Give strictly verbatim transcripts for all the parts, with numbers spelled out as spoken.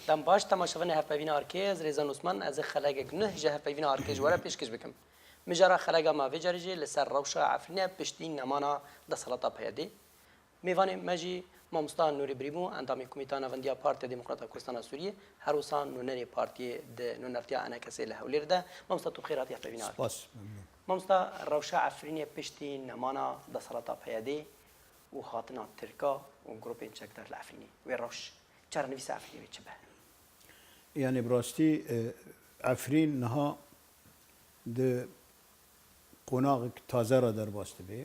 Dem baş, temaşevanê Hevpeyvîna Arkê, ez Rêzan Osman, ez ê xelegek nuh ji Hevpeyvîna Arkê ji we re pêşkêş bikim. Mijara xelega me vê carê jî li ser rewşa Efrînê piştî nemana desthilata P Y D'ê. Mêvanê me jî mamosta Nûrî Birî bû, endamê Komîta Navendiya Partiya Demokrata Kurdistana Sûriyê, her wisa nûnerê partiyê di nûnertiya E N K S'ê li Hewlêrê de. Mamosta, tu bi xêr hatî Hevpeyvîna Arkê. Spas, memnun. Mamosta, rewşa Efrînê piştî nemana desthilata P Y D'ê û hatina Tirka û grûpên çekdar li Efrînê. Wê rewş, çarenivîsa Efrînê wê çi be? Yanî bi rastî, e, Efrîn niha di qonaxek taze re derbas dibe.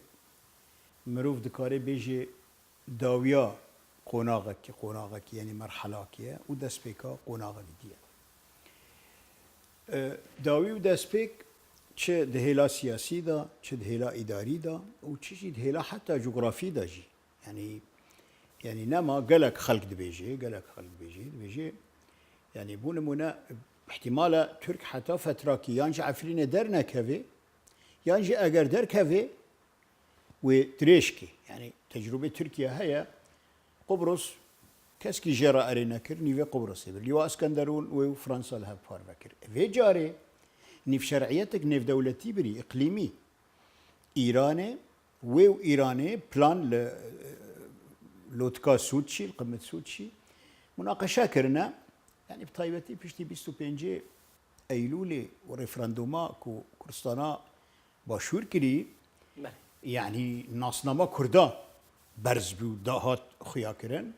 Mirov dikare bêje dawiya qonaxekî, qonaxekî, yanî merhelakê ye û destpêka qonaxek dî ye. E, dawî û destpêk çi di hêla siyasî de, çi di hêla îdarî de û çi jî di hêla heta cografî de jî. Yanî, yanî nema gelek xelk dibêje, gelek xelk dibêje, dibêje, yanî bo nimûne, îhtîmal e Tirk heta fetrakî yan ji Efrînê dernekeve, yan jî eger derkeve, wê dirêj ke. Yanî tecrûbê Tirkiye heye, Qubros keskî jê re erê nekir, nîvê Qubrosê bir. Lîwa Iskenderûn wê û Fransa li hev parve kir. Vê carê nîvşer'iyetek nêvdewletî birî, îqlîmî, Îranê, wê û Îranê plan li, e, lotika Sûçî, li qimit Sûçî, munaqeşe kirine. Yanî bi taybetî piştî bîst û pêncê Eylûlê û referanduma ku Kurdistana Başûr kirî, Belê. Yanî nasnama Kurda berz bû, dahat xuya kirin.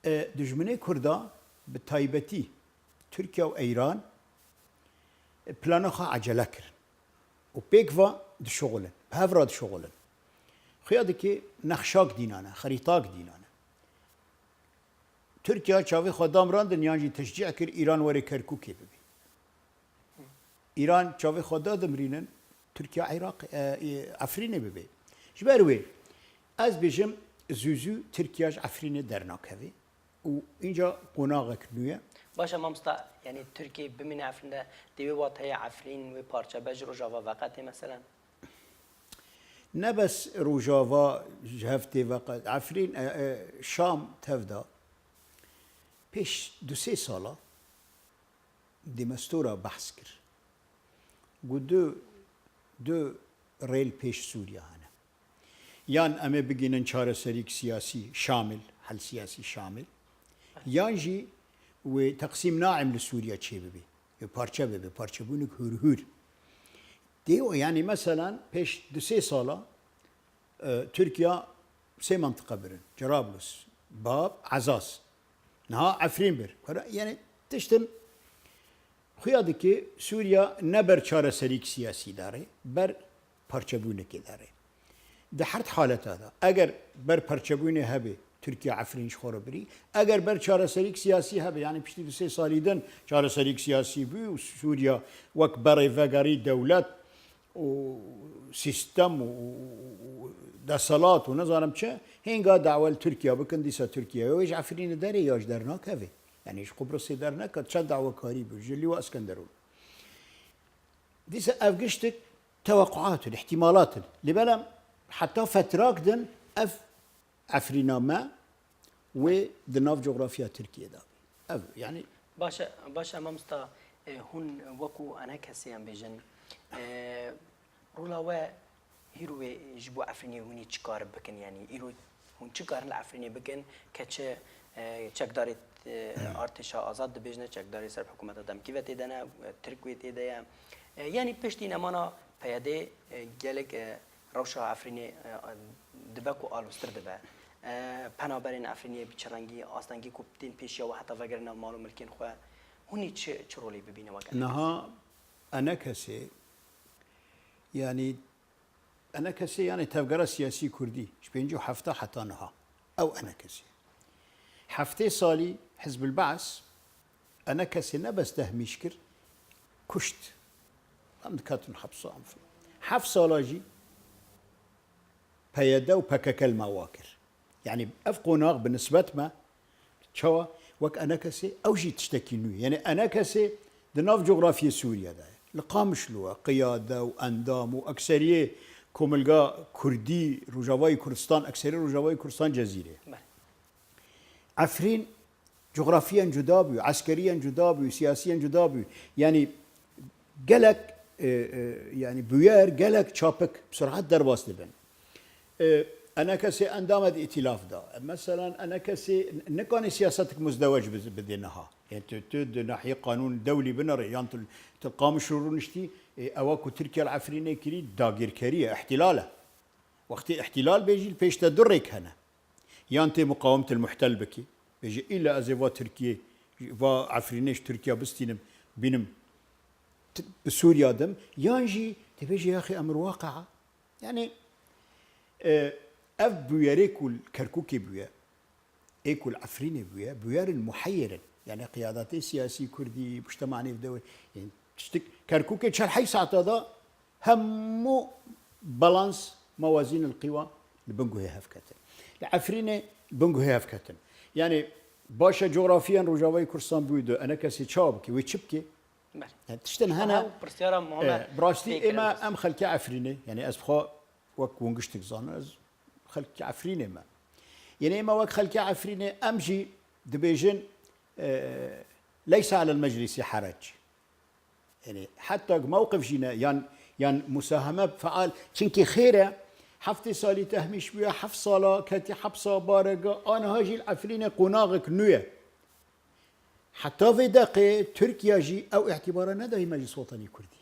E, dijminê Kurda, bi taybetî Tirkiye û Eyran, e, plana xwe ecele kirin û pêk ve dişuxulin, bi hev re dişuxulin. Xuya dike nexşak dînane, xerîtak dînane. Tirkiye çavê xwe da mirandin yan jî teşcî kir Îran were Kerkûkê bibe. Îran çavê xwe da dimirînin, Tirkiye Iraq, e, e, Efrînê bibe. Ji ber wê ez bêjim zû zû Tirkiye ji Efrînê dernakeve û înca qonaxek nû ye. Baş e mamosta, yanî Tirkiye bimîne Efrîn de, di wê wateyê Efrîn wê parçe be ji Rojava veqetê meselen? Ne bes Rojava ji hev tê veqet. Efrîn, e, e, Şam tev de pêş du sê sala de Mistura behs kir. Got du, du rê li pêş Sûriya hene. Yan em ê bigihînin çareserîk siyasî şamil, hel siyasî şamil, yan jî wê teqsîm naim li Sûriya çêbibe, wê parçe bibe, parçebûnek hûrhûr. Dê o, yanî meselan pêş du sê sala, e, Tirkiya sê mentiqe birin. Cerablus, Bab, Ezaz. Niha Efrîn bir. Kura-, yanî tiştin xuya dike Sûriya ne ber çareserîk siyasî dare, ber parçebûnekê dare. Di her haleta de, eger ber parçebûnê hebe, Tirkiye Efrîn ji xwe re birî. Eger ber çareserîk siyasî hebe, yanî piştî du sê salî din çareserîk siyasî bû û Sûriya wek berê vegerî dewlet û sîstem û, û, û, û desthilat û nizanim çi, hênga dawa li Tirkiye bikin, dîsa Tirkiye ya wê ji Efrînê derê ya ji dernakeve. Yanî ji Qubrusê derneket, çend dawekarî bû, ji Lîwa Iskenderûn. Dîsa ev giştik tewequat in, îhtîmalat in. Lê belem heta fetrak din ev Efrîna me wê di nav cografiya Tirkiyê de be. Ev, yanî Baş e, baş e, mamosta, e, hûn wekû enekesê em bêjin, e, rola we hîro wê ji bo Efrînê hûnî çi kar bikin? Yanî îro hûn çi karin li Efrînê bikin ke çi, e, çekdarê, e, artêşa azad dibêjne, çekdarê ser hikûmeta demkî ve tê de ne, e, Tirk wê tê de ye. E, yanî piştî nemana P Y D'ê, e, gelek, e, rewşa Efrînê, e, dibe ku aloztir dibe. E, penaberên Efrînê bi çi rengî, astengî ku tên pêşiya we heta vegerin nav mal û milkên xwe, hûnî çi, çi rolê bibîne weke? Niha enekesê, yanî enekesê, yanî tevgera siyasî kurdî, ji pêncî û hefta heta niha. Ew enekesê. Heftê salî Hizb el-Ba's enekesê ne bes dehmîş kir, kuşt. Em diketin hepsa, em filan. Heft sala jî P Y D û P K K li me wa kir. Yanî ev qonax bi nisbet me çawa wek enekesê, ew jî tiştekî nû ye. Yanî enekesê di nav cografiyê Sûriye de ye. Li Qamişlo ye, qiyade û endam û ekseriyê komilga kurdî, Rojavayê Kurdistan, ekserî Rojavayê Kurdistan Cezîrê ye. Belê. Efrîn Coxrafiyen cuda bû, eskeriyen cuda bû, siyasiyen cuda bû. Yanî gelek, e, e, yanî bûyer gelek çapik bi sur'et derbas dibin. E, enekesê endame di îtîlaf da. Meselan, enekesê nikanê siyasetik muzdewec bi-, bidê niha. Yani tu, tu di nahiyê qanûn dewlî binere, yan tu, tu li Qamişlo rûniştî, e, ewa ku Tirkiye li Efrînê kirî, dagirkerî ye, îhtîlal e. Wextê îhtîlal bê jî li pêş te du rêk hene. Yan tê muqawimtil muhtel bikî, bêjî îlla ez ê va Tirkiyê, va Efrînê ji Tirkiya bistînim, bînim t-, bi Sûriya dim, yan jî tê bêjî yaxê emir waqea. Yani, e, ev bûyerê ku li Kerkûkê bûye, ê ku li Efrînê bûye, bûyerin muheyir in. Yani qiyadatê siyasî kurdî, mujtema nêvdewê, yani tiştik Kerkûkê çar heyş saeta da hemû balans mewazîn el qîwa li bin guhê hev ketin. Li Efrînê li bin guhê hev ketin. Yani baş e coxrafiyen Rojavayê Kurdistan bû du, enekesê çawa bike, wê çi bike? Belê. Yani tiştin hene. Ew pirsyara muhim e. E, bi rastî ême em xelkê Efrînê, yani ez bi xwe wek hûn giştik zanin, ez xelkê Efrînê me. Yani ême wek xelkê Efrînê em jî dibêjin, e, leysa alel meclisî herec. Yani heta mewqif jî ne, yan, yan musaheme feal, çinkî xêr e, heftê salî tehmîş bûye, heft sala ketî hepsa barega, aniha jî li Efrînê qonaxek nû ye. Heta vê deqê Tirkiye jî ew îtîbara nedayî Meclis Wetanî Kurdî.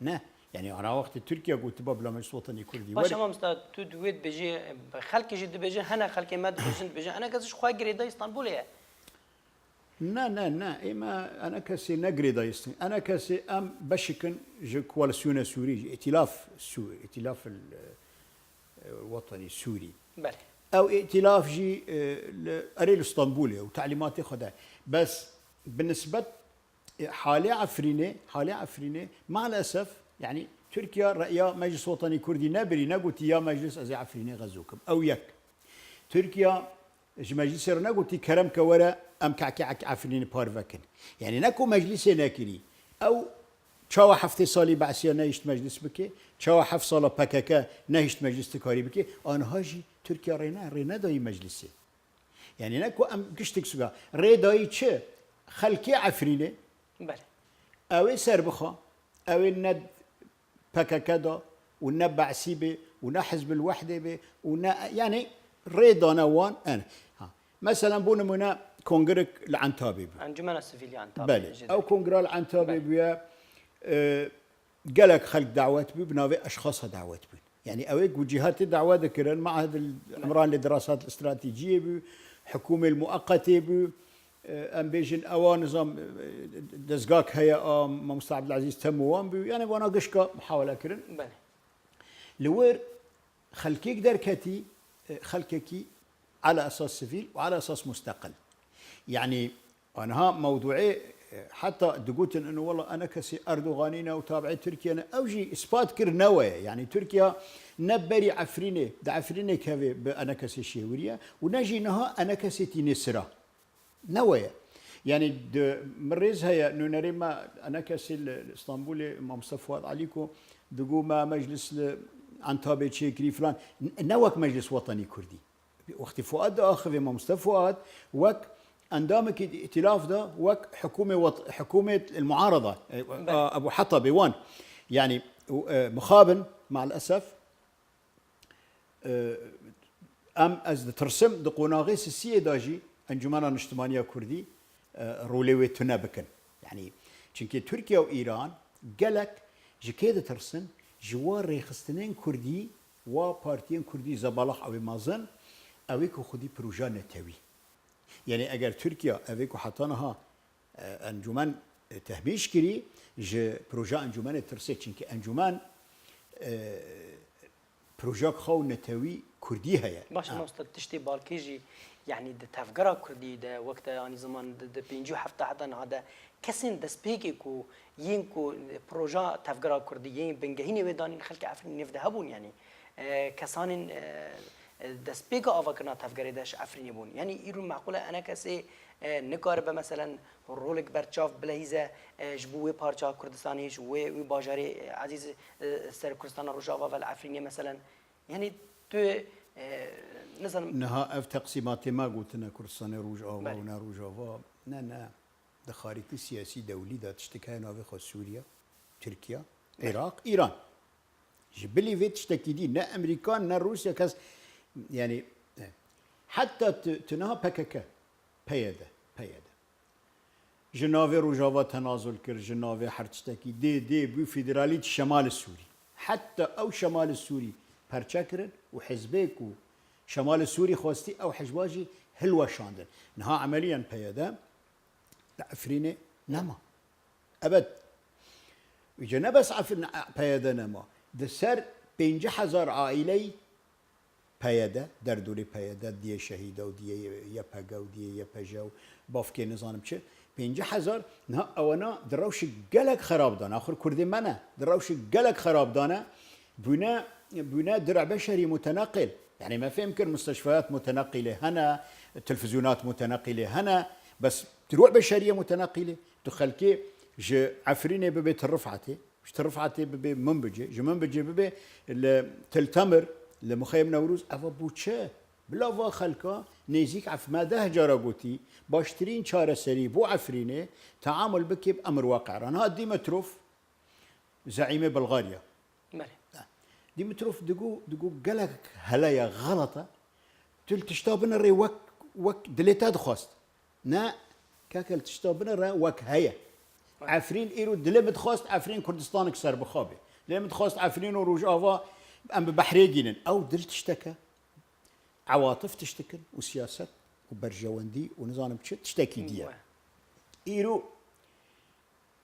Ne. Yani ana wextê Tirkiye gotiba bila Meclis Wetanî Kurdî Baş were. Ama mesela tu duwê dibêjî, xelkê jî dibêjin, hene xelkê me dibêjin, dibêjin, enekesê ji xwe girêdayî Stenbolê ye. Ne, ne, ne. Ême enekesê ne girêdayî Stenbolê. Enekesê em beşikin ji koalîsyona Sûrî, ji îtîlaf Sûrî, îtîlaf el, e, wetanî Sûrî. Belê. Ew îtîlaf jî, e, li, erê li Stenbolê û telîmatê xwe de. Bes bi nisbet, e, halê Efrînê, halê Efrînê, maalesef, yani Tirkiye reya Meclis Wetanî Kurdî nebirî, negotî ya Meclis ez ê Efrînê xezo kim. Ew yek. Tirkiye ji Meclisê re negotî kerem ke were em kekek Efrînê parve kin. Yani ne ku Meclisê nekirî. Ew çawa heftê salî Be'siye nehişt Meclis bike, çawa heft sala P K K nehişt Meclis tikarî bike, aniha jî Tirkiye rê ne, rê nedayî Meclisê. Yani ne ku em giştik suga, rê dayî çi? Xelkê Efrînê. Belê. Ew ê ser bixa, ew ê ne P K K da û ne Be'sî bê û ne Hizbil Wehdê bê û ne, yani rê dane wan en. Ha. Meselen bo nimûne kongrek li Entabê bû. Encumena Sivîl ya Entabê. Belê. Ew kongra li Entabê bûye, e, gelek xelk dawet bû, bi navê eşxasa dawet bûn. Yani ew ê ku cîhatê dawe dikirin, Ma'hed el Îmran lê dirasat stratejiyê bû, hikûmê mueqetê bû, e, em bêjin ewa nizam, e, dezgak heye a Mamosta Abdulazîz Temo wan bû. Yani vana gişka muhawele kirin. Belê. Li wir xelkêk derketî, e, xelkekî ala esas sivîl û ala esas musteqil. Yani aniha mewduê, e, heta digotin ino wela enekesê Erdoganî ne û tabiê Tirkiye ne, ew jî îspat kir ne we ye. Yani Tirkiye ne berî Efrînê, di Efrînê kevê bi enekesê şêwiriye û ne jî niha enekesê tînê sira. Ne we ye. Yani di, min rêz heye, nûnerê me enekesê li, li Stenbolê, Mamoste Fuat Elîko, digo me meclis li Entabê çêkirî filan. N-, ne wek Meclis Wetanî Kurdî. Wextê Fuat diaxivê, Mamoste Fuat wek endamekî di îtîlaf de, wek hikûmê wet-, hikûmê muarada, e, Belê. a, Ebû Hetabê wan. Yani, û, e, mixabin, maalesef, e, em, ez ditirsim, di qonaxê sisiyê de jî Encumena Niştimaniya Kurdî, e, rolê wê tune bikin. Yani, çimkî Tirkiye û Îran gelek ji kê ditirsin? Ji wa rêxistinên Kurdî, wa partiyên Kurdî zebalax ew ê mezin, ew ê ku xwedî proja netewî. Yani eger Tirkiye ev ê ku heta niha, e, encûmen, e, tehmîş kirî, ji proja encûmenê tirse, çimkî encûmen, e, proja xwe û netewî Kurdî heye. Baş, Ha. mamoste, tiştê balkê jî, yanî di tevgera Kurdî de, wek te anî ziman di, di pêncî û heft heta niha de kesên destpêkê ku yên ku proja tevgera Kurdî yên bingehînê wê danîn xelkê Efrînê nêv de hebûn, yanî, e, kesanên, e, e, destpêka avakirina tevgerê de ji Efrînê bûn. Yanî îro meqûl e enekesê, e, nikaribe meselen rolek berçav bilehîze, e, ji bo wê parça Kurdistanê, ji wê, wê bajarê, e, ezîz, e, ser Kurdistana Rojava ve li Efrînê meselen. Yanî tu, e, e, nizanim. Niha ev teqsîmatê me gotine Kurdistanê Rojava û ne Rojava. Ne, ne. Di xarîtî siyasî dewlî de tiştek heye navê xwe Sûriye, Tirkiye, Iraq, Îran. Ji bilî vê tiştekî dî ne Emerîka ne Rûsya kes, yanî, e, heta tu, tu niha P K K, P Y D, P Y D. Ji navê Rojava tenazul kir, ji navê her tiştekî dê, dê bû federalî di Şemalê Sûrî. Heta ew Şemalê Sûrî perçe kirin û hizbê ku Şemalê Sûrî xwestî ew hizba jî hilweşandin. Niha emeliyan P Y D li Efrînê nema. Ebed. Îca ne bes Efrîn, P Y D nema. Di ser pêncî hezar aîleyî P Y D, derdorê P Y D, diyê şehîda û diyê Y P G û diyê Y P J û bavkê nizanim çi, pêncî hezar, niha ewana di rewşek gelek xerab de ne. Axir Kurdê me ne, di rewşek gelek xerab de ne, bûne, bûne dir'e beşerî muteneqil. Yanî me fêm kir, musteşfeyat muteneqilê hene, televîzyonat muteneqilê hene, bes dir'e beşerî ye muteneqilê. Tu xelkê ji Efrînê bibê Til Rifetê, ji Til Rifetê bibê Minbicê, ji Minbicê bibê li Til Temir, li Muxeyim Newroz, eva bû çi? Bila va xelka nêzîk Ef-, me deh cara gotî, baştirîn çareserî bo Efrînê teamul bike bi emir waqi re. Niha Dimitrov, zeîmê Bulgarya. Belê. Dimitrov digo, digo gelek hele ye, xelet e. Tu li tişta binirê wek, wek dilê te dixwest. Ne, keke li tişta binire wek heye. Efrîn îro dilê min dixwest Efrîn Kurdistanek serbixwe be. Dilê min dixwest Efrîn û Rojava em bi behrê gînin. Ew dil tiştek e. Ewatif tiştik in û siyaset û berjewendî û nizanim çi tiştekî dî ye. Îro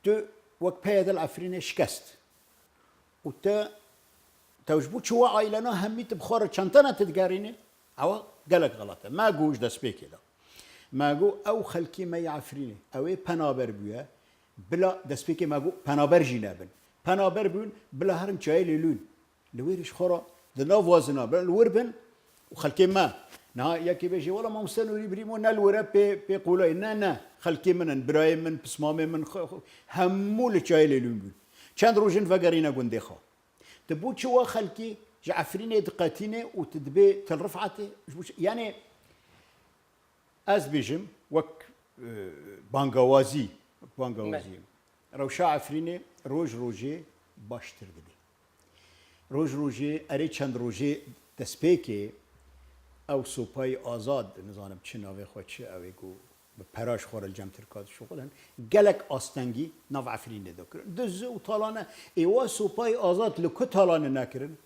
tu wek P Y D li Efrînê şikest û te, te ji bo çi we aîlena hemî tu bi xwe re çentene tu digerînî, ewa gelek xelet e. Me got ji destpêkê de. Me got ew xelkê me yê Efrînê, ew ê penaber bûye, bila destpêkê me got penaber jî nebin. Penaber bûn, bila herin çayê Lêlûn. Li wêrê ji xwe re di nav wazina be, li wir bin û xelkê me. Niha yekê bêjê, wela mamoste Nûrî Birîmo ne li wir e pê, pê qolayê. Ne, ne. Xelkê min in, birayê min, pismamê min, xwe, xwe, hemû li çayê Lêlûn bûn. Çend roj in vegerîne gundê xwe. Tu bo çi wa xelkê ji Efrînê diqetîne û tu dibê Til Rifetê? Ji bo çi? Yanî, Ez bêjim, wek, e, bangawazî, wek bangawazî, rewşa Efrînê roj rojê baştir dibe. Roj rojê, erê çend rojê destpêkê ew sopayî azad, nizanim çi navê xwe çi, ew ê ku bi pera ji xwe re li cem Tirka dişuxulin, gelek astengî nav Efrînê de kirin. Diz û talane, ê wa sopayî azad li ku talane nekirin?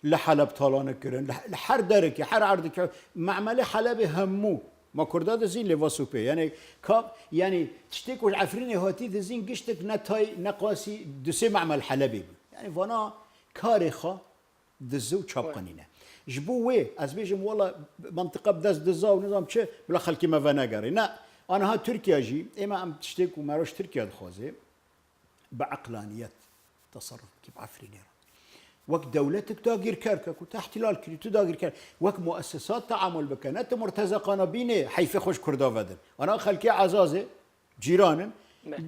Li Heleb talane kirin, li, li her derekê, her erdekê, me'melê Helebê hemû. Ma Kurda dizîn lê va sopê. Yanî, ka, yanî, tiştê ku ji Efrînê hatî dizîn giştek ne tay, ne qasî du sê me'mel Helebê bû. Yanî, vana karê xwe dizi û çapqenî ne. Ji bo wê, ez bêjim, wela, mentiqa bi dest diza û nizam çi, bila xelkê me venegerê. Ne, aniha Tirkiye jî, ê me em tiştê ku me re ji Tirkiye dixwaze, bi eqlaniyet teserruf bikî bi Efrînê re. Wek dewletek dagîrker ke ku te ihtilal kirî, tu dagîrker, wek muessesat teamul bike, ne tu murtezeqana bînê heyfê xwe ji Kurda vedin. Ana xelkê Ezazê, cîran in,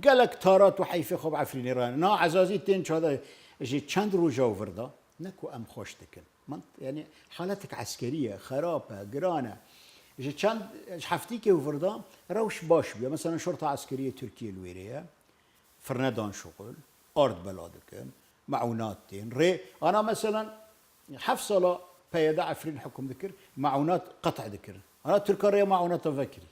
gelek tarat û heyfê xwe bi Efrînê re ne. Na Ezazî tên çada ji çend roja û virda, ne ku em xweş dikin. Man, yanî haletek eskerî ye, xerab e, giran e. Ji çend, ji heftîkê û virda rewş baş bûye. Mesela şorta eskerî yê Tirkiyê li wêrê ye. Firne dan şuxul, ard bela dikin, meûnat tên. Rê, ana meselan, heft sala P Y D Efrîn hukm dikir, meûnat qet' dikir. Ana Tirka rê meûnata vekirî.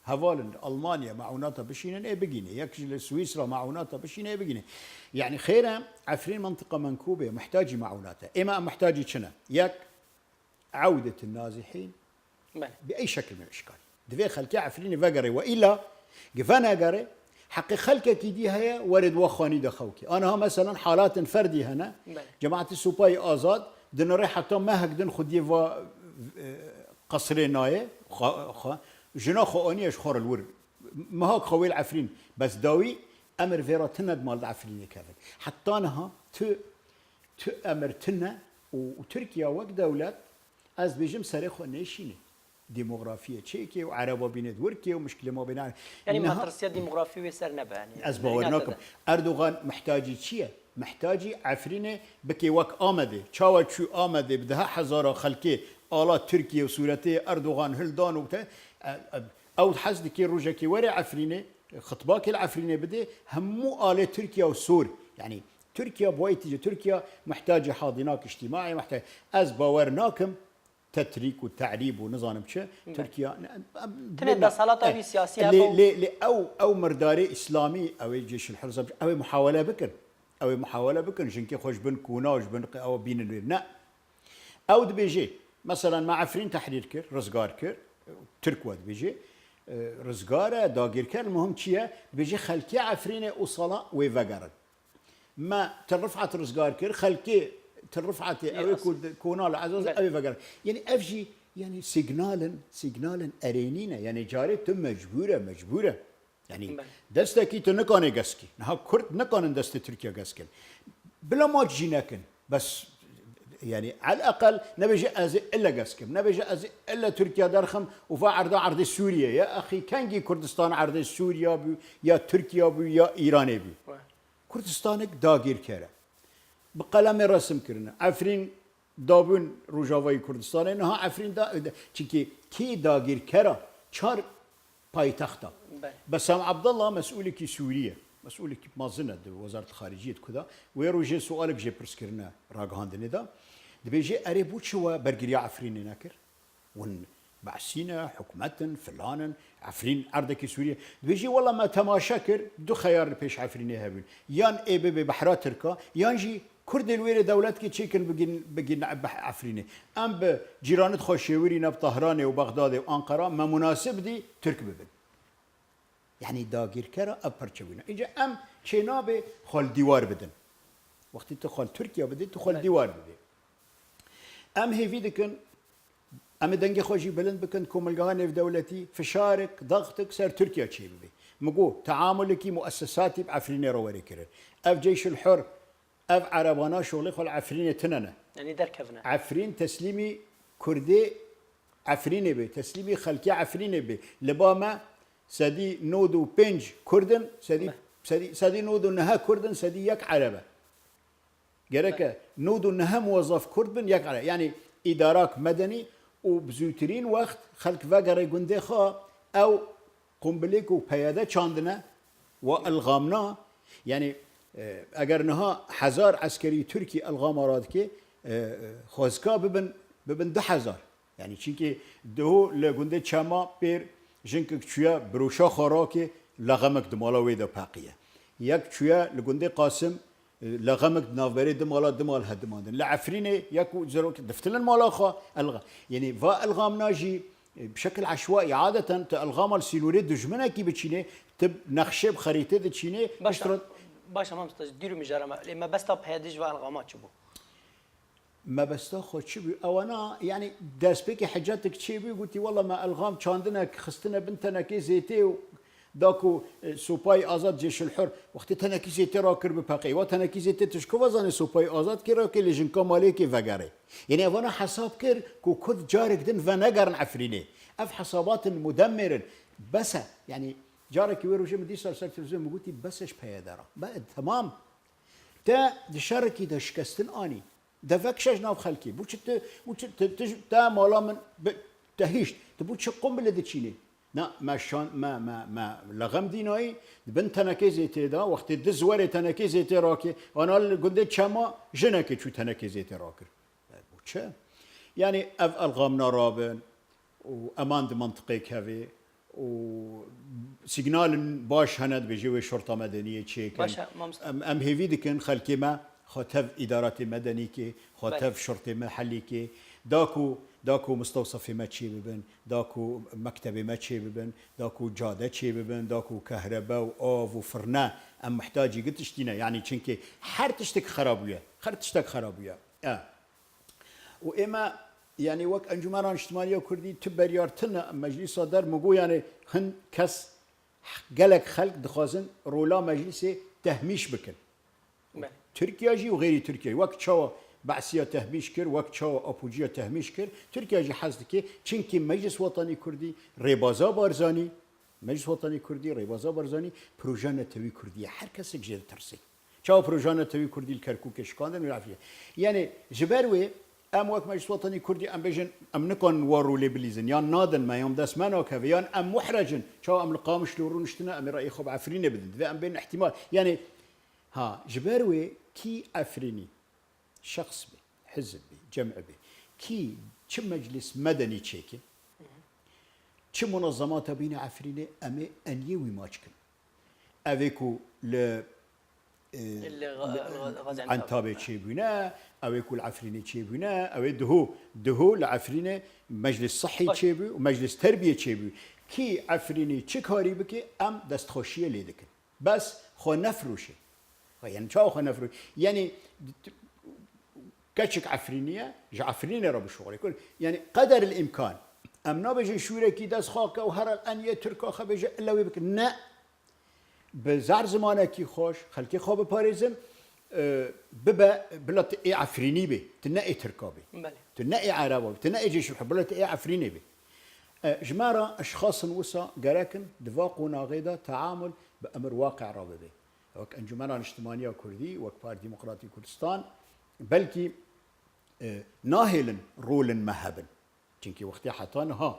Hevalin, Almanya meûnata bişînin, ê bigîne. Yek ji li Swîsra meûnata bişîne, ê bigîne. Yanî xêre, Efrîn mentiqa menkûbê, muhtacî meûnat e. Êma em muhtacî çi ne? Yek, Ewdet nazihîn. Belê. Bi ey şekil min îşkal. Divê xelkê Efrînê vegerê we. Îla gi venegerê, heqê xelkekî dî heye, werê di we xanî de xew kê. Aniha meselan halatin ferdî hene, Belê. Cemaetê Sopayê Azad, dinirê heta mehek din xwediyê va, e, qesrê nayê, xwe, xwe, jina xwe aniye ji xwe re li wir. Mehak xwe wê li Efrîn. Bes dawî emir vê re tine di mal di Efrînê kevin. Heta niha tu Tu emir tune û, û Tirkiye wek dewlet, ez dibêjim, serê xwe nêşînê. Demografiyê çêkê û Ereba bînê di wirkê û mişkilê ma bîne. Yanî Niha matrasiya demografî wê ser nebe, yanî ez bawer nakim. Erdogan mihtacî çi ye? Mihtacî Efrînê bike wek Amedê. Çawa çû Amedê bi deha hezara xelkê ala Tirkiye û sûretê Erdogan hildan û te, e, e, ew hez dike rojekê were Efrînê, xitbakê li Efrînê bide, hemû alê Tirkiye û sor. Yanî Tirkiye bi wê tije, Tirkiye mihtacî hadînak îctîmaî, mihtacî, ez bawer nakim, tetrîk û te'rîb û nizanim çi, Tirkiye, ne, em, Tine bilmem. Desalata Eh, wî siyasî lê, hebe û lê, lê ew, ew mirdarê îslamî, ew ê Ceyşul Hur, ew ê muhawele bikin. Ew ê muhawele bikin, jinkê xwe ji bin kûna û ji bin qe-, ew bînin wê. Ne. Ew dibêje, meselan, me Efrîn tehrîr kir, rizgar kir, Tirk we dibêje, e, rizgar e, dagîrker, muhim çi ye? Dibêje xelkê Efrînê û sala wê vegerin. Me Til Rifat rizgar kir, xelkê Til Rifatê, ew ê ku di Kona li Ezaz, ew ê vegerin. Yanî ev jî, yanî signalin, signalin erênî ne. Yanî carê tu mecbûr e, mecbûr e. Yanî Belê. Destekî tu nikanê geskî. Niha Kurd nikanin destê Tirkiye geskin. Bila maç jî nekin. Bes, yanî, eleqel nebêje ez ê ile geskim. Nebêje ez ê ile Tirkiye derxim û va erda erdê Sûriye ye. Axî kengî Kurdistan erdê Sûriye bû, ya Tirkiye bû, ya Îranê bû. Kurdistanek dagîrker e. Bi qelemê resim kirine. Efrîn dabûn Rojavayê Kurdistanê. Niha Efrîn da, çinkî kî dagîrkera çar paytexta. Belê. Besam Abdullah mesûlekî Sûrî ye. Mesûlekî mezin e di Wezaret Xariciyê di ku de. Wê rojê sualek jê pirs kirine ragihandinê de. Dibêje, erê, bo çi we bergiriya Efrînê nekir? Hûn Be'sî ne, hikûmet in, filan in, Efrîn erdekî Sûriyê. Dibêjî, wela me temaşe kir, du xeyar li pêş Efrînê hebûn. Yan ê bibe behra Tirka, yan jî Kurdê li wêrê dewletkê çêkin bigin, bigin Efrînê. Em bi cîranit xwe şêwirî ne bi Tehranê û Bexdadê û Anqara, me munasib dî Tirk bibin. Yanî dagîrkera ev perçe bûne. Îca em çênabe xwe li dîwar bidin. Wextî tu xwe li Tirkiye bidî, tu xwe li dîwar bidî. Em hêvî dikin, em ê dengê xwe jî bilind bikin, komilgeha nêvdewletî fişarek, daxtik ser Tirkiye çêbibe. Min got, teamulekî muessesatî bi Efrînê re were kirin. Ev Ceyşul Hur, ev erebana şolê xwe li Efrînê tine ne. Yanî derkevine. Efrîn teslîmî Kurdê Efrînê bê, teslîmî xelkê Efrînê bê. Li ba me sedî nod û pênc Kurd in, sedî, sedî, sedî nod û neh Kurd in, sedî yek Ereb e. Gereke nod û neh muwezzef Kurd bin, yek Ereb. Yanî îdarak medenî û bi zûtirîn wext xelk vegere gundê xwe, ew qumbilê ku P Y D çandine, wa ilxamna, yanî, e, eger niha hezar eskerî Tirkî ilxama radike, e, e, xwezka bibin, bibin du hezar. Yanî çinkî diho li gundê Çema Pêr jinkek çûye, biroşa xwe rakê, lexemek di mala wê de peqiye. Yek çûye li gundê Qasim, e, lexemek di navberê du mala, du mal hedimandin. Li Efrînê yek û zero diftilin mala xwe, elxa-, yanî va ilxamna jî, e, bi şekil eşwaî, adeten tu ilxama li sînorê dijminekî biçînê, tu nexşê bi xerîtê diçînê, Baş e, piştre baş e, mamosta, dîr û mijara me. Lê mebesta P Y D ji va ilxama çi bû? Mebesta xwe çi bû? Ewana, yanî destpêkê hicetek çêbû, gotî, wela me elxam çandinek xistine bin tenekê zêtê û da ku, e, Sopayê Azad Cêşil Hur, wextê tenekî zêtê rakir bi peqê. Wa tenekî zêtê tu ji ku ve zanê Sopayê Azad kê rakê lê jinka malê kê vegerê. Yanî evana hesab kir ku Kurd carek din venegerin Efrînê. Ev hesabatin mudemmir in. Bes e. Yanî carekî wê rojê min dîsa li ser televîzyon min gotî, bes e ji P Y D re. Be, temam. Te di şerekî de şikestin anî. De vekişe ji nav xelkê. Bo çi tu, bo çi tu, tu, te mala min bi, te hişt. Tu bo çi qumbilê diçînê? Na, me şan, me, me, me lexem dînayî, di bin tenekê zêtê de, wextê diz were tenekê zêtê rakê, ana li gundê Çema jinekê çû tenekê zêtê rakir. E, bo çi? Yanî ev elxamna rabin û eman di mantiqê kevê. û signalên baş hene, dibêje wê şorta medeniyê çêkin. Baş e, mamosta. Em, em hêvî dikin xelkê me xwe tev îdaratê medenî kê, xwe Belê. tev şortê me helî kê. Da ku, da ku mistewsefê me çê bibin, da ku mektebê me çê bibin, da ku cade çê bibin, da ku kehrebe û av û firne em mihtacî gi tiştî ne. Yanî çinkê her tiştek xera bûye. Her tiştek xera bûye. E. Û ême, yanî wek Encûmena Niştimaniya Kurdî tu beriyar tune meclîsa der, min got, yanî hin kes gelek xelk dixwazin rola meclîsê tehmîş bikin. Belê. Tirkiye jî û xêrî Tirkiye. Wek çawa Be'siya tehmîş kir, wek çawa Apocuya tehmîş kir, Tirkiye jî hez dike. Çinkî Meclis Wetanî Kurdî, rêbaza Barzanî, Meclis Wetanî Kurdî, rêbaza Barzanî, proje netewî Kurdî ye. Her kesek jê ditirsê. Çawa projeya netewî kurdî li Kerkûkê şikandin û li Efrînê? Yanî ji ber wê em wek Meclis Wetanî Kurdî em bêjin, em nikarin war û lê bilîzin, yan nadin me, yan dest me nakeve, yan em muhrecin. Çawa em li Qamişlo rûniştine, em ê rayê xwe bi Efrînê bidin? Divê em bên îhtîmal. Yanî, ha, ji ber wê kî Efrînî, şexs bê, hizb bê, cem bê, kî çi meclis medenî çêke, çi munezemata bîne Efrînê, em ê eniyê wî maç kin. Ev ê ku li, e, Li Ga-, li Ga-, Gaziantep. Entabê çêbûne, ew ê ku li Efrînê çêbûne, ew ê duhû, duhû li Efrînê Meclis Sihî Baş. Çêbû û Meclis Terbiyê çêbû. Kî Efrînî çi karî bike, em destxweşiyê lê dikin. Bes xwe nefroşe. Yanî çawa xwe nefroşe? Yanî t-, keçik Efrînî ye, ji Efrînê re bişuxulê. Yanî qeder el îmkan. Em nabêjin şûrekî dest xwe ke û here eniyê Tirka xwe bêje, illa wê bikin. Ne. Bi zar zimanekî xweş, xelkê xwe biparêzin, e, bibe, bila tu ê Efrînî bê, tu ne ê Tirka bê. Belê. Tu ne ê Ereba bê, tu ne ê Cêşûr, bila tu ê Efrînê bê. E, ji me re eşxasên wisa gerekin di va qonaxê de teamul bi emir waqi re bibe. Wek Encûmena Niştimaniya Kurdî, wek Partî Demokratî Kurdistan, belkî, e, nahêlin rolên me hebin. Çimkî wextê heta niha,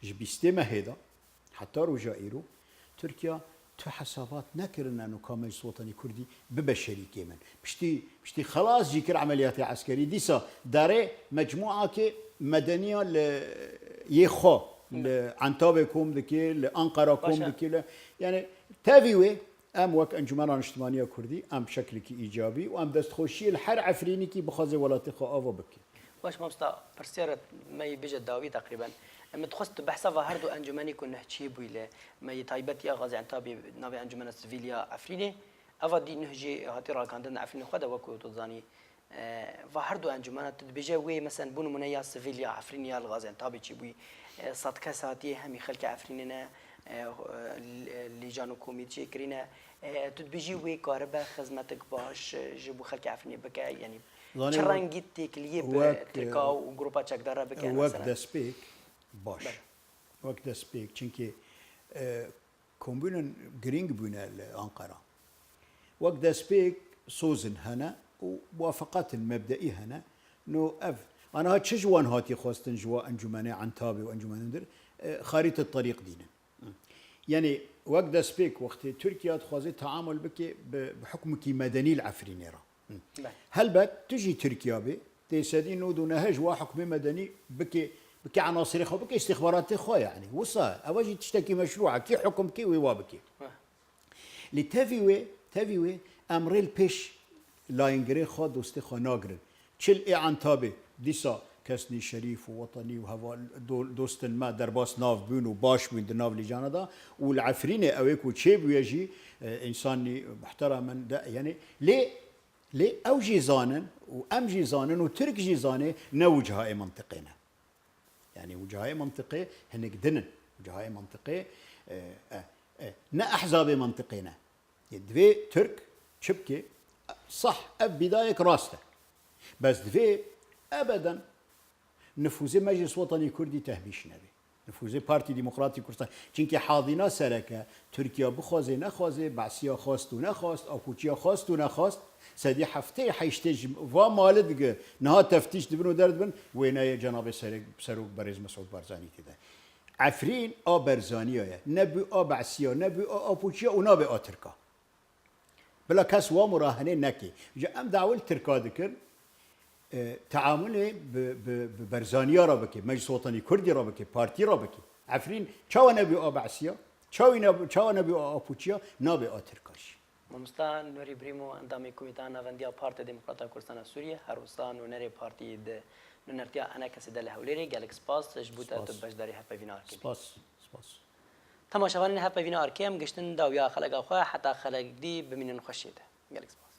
ji bîstê mehê de heta roja îro, Tirkiya tu hesabat nekirine û ka Meclis Wetanî Kurdî bibe şerîkê min. Piştî, piştî xelas jî kir emeliyatê eskerî, dîsa derê mecmuakê medeniya li yê xwe, li Entabê kom dike, li Anqara kom Baş e. Dike, li, yanî tevî wê em wek Encûmena Niştimaniya Kurdî em bi şeklekî îcabî û em destxweşiyê li her Efrînîkî bixwaze welatê xwe ava bike. Baş mamosta, pirsiyara me yê bêje dawî teqrîben. Min dixwest tu behsa va her du encûmenî ku nuh çêbûyî li me yê taybet ya Gaziantabê navê Encûmena Sivîl ya Efrînê, eva dî nuh jî hatî ragandin Efrînê xwe de wekî tu dizanî, e, va her du encûmena tu dibêje wê mesen bû nimûne ya sivîl ya Efrînê ya li Gaziantabê çêbûyî, e, sed kes hatiye hemî xelkê Efrînê ne, e, lî-, lîjan û komî çêkirîne. E, tu dibêjî wê karibe xizmetek baş, e, ji bo xelkê Efrînê bike, yanî Zanî çi wek, rengî têkiliyê bi wek, Tirka e, û grupa çekdar re bike, wek mesela? Destpêk baş. Belê. Wek destpêk, çimkî, e, kombûnên girîng bûne li Anqara. Wek destpêk sozin hene û muwafaqatin mebdeî hene. No ev, aniha çi ji wan hatiye xwestin ji wa encûmenê Entabê û encûmenên dir, e, xarîte terîq dînin. Yanî wek destpêk wextê Tirkiye dixwaze teamul bike bi, bi hukmekî medenî li Efrînê re. Belê. Helbet tu jî Tirkiye bê, tê sedî nod û neh ji wa hukmê medenî bike, bike enasirê xwe, bike îstîxbaratê xwe yanî. Wisa ev jî tiştekî meşrû e, kî hukum kê wê wa bike. Heh. Lê tevî wê, tevî wê em rê li pêş layîngirê xwe, dostê xwe nagirin. Çi li ê Entabê dîsa kesnî şerîf û wetenî û heval do-, dostên me derbas nav bûn û baş bûn di nav lîcana de û li Efrînê ew ê ku çêbûye jî, e, însanî muhteremin de, yanî lê, lê ew jî zanin û em jî zanin û Tirk jî zanê ne wicihayê mintiqê ne. Yanî wicihayê mintiqê hinek din in. Wicihayê mintiqê, e, e, e, ne ehzabê mintiqê ne. Yê divê Tirk çi bike? Sah, ev bîdayek rast e. Bes divê ebeden nifûzê Meclis Wetanî Kurdî tehmîş nebe. Nifûzê Partî Demokratî Kurdistan. Çimkî hazîna sereke, Tirkiye bixwaze nexwaze, Beesiya xwest û nexwast, Apoçiya xwest û nexwast, sedî heftê heştê ji va malê dige niha teftîş dibin û derdibin, wêneyê cenabê serek-, serok berêz Mesûd Barzanî tê de. Efrîn a Berzaniya ye. Ne bû a Beesiya, ne bû a Apoçiya û nabe a Tirka. Bila kes wa murahenê neke. Ji em dawil Tirka dikin, e, teamulê bi, bi, bi Berzaniya re bike, Meclis Wetanî Kurdî re bike, partî re bike. Efrîn çawa nebû a Beesiya? Çawî nebû, çawa nebû a Apoçiya? Nabe a Tirka jî. Mamosta Nûrî Brîmo, endamê Komîteya Navendiya Partiya Demokrata Kurdistana Sûriyê, her wisa nûnerê partiyê di nûnertiya ENKSê de li Hewlêrê, gelek spas ji bo te tu Spas. Beşdarî hevpeyvîna Arkê bî. Spas, spas. Temaşevanên hevpeyvîna Arkê, em giştin dawiya xeleka xwe, heta xelek dî bimînin xweşiyê de. Gelek spas.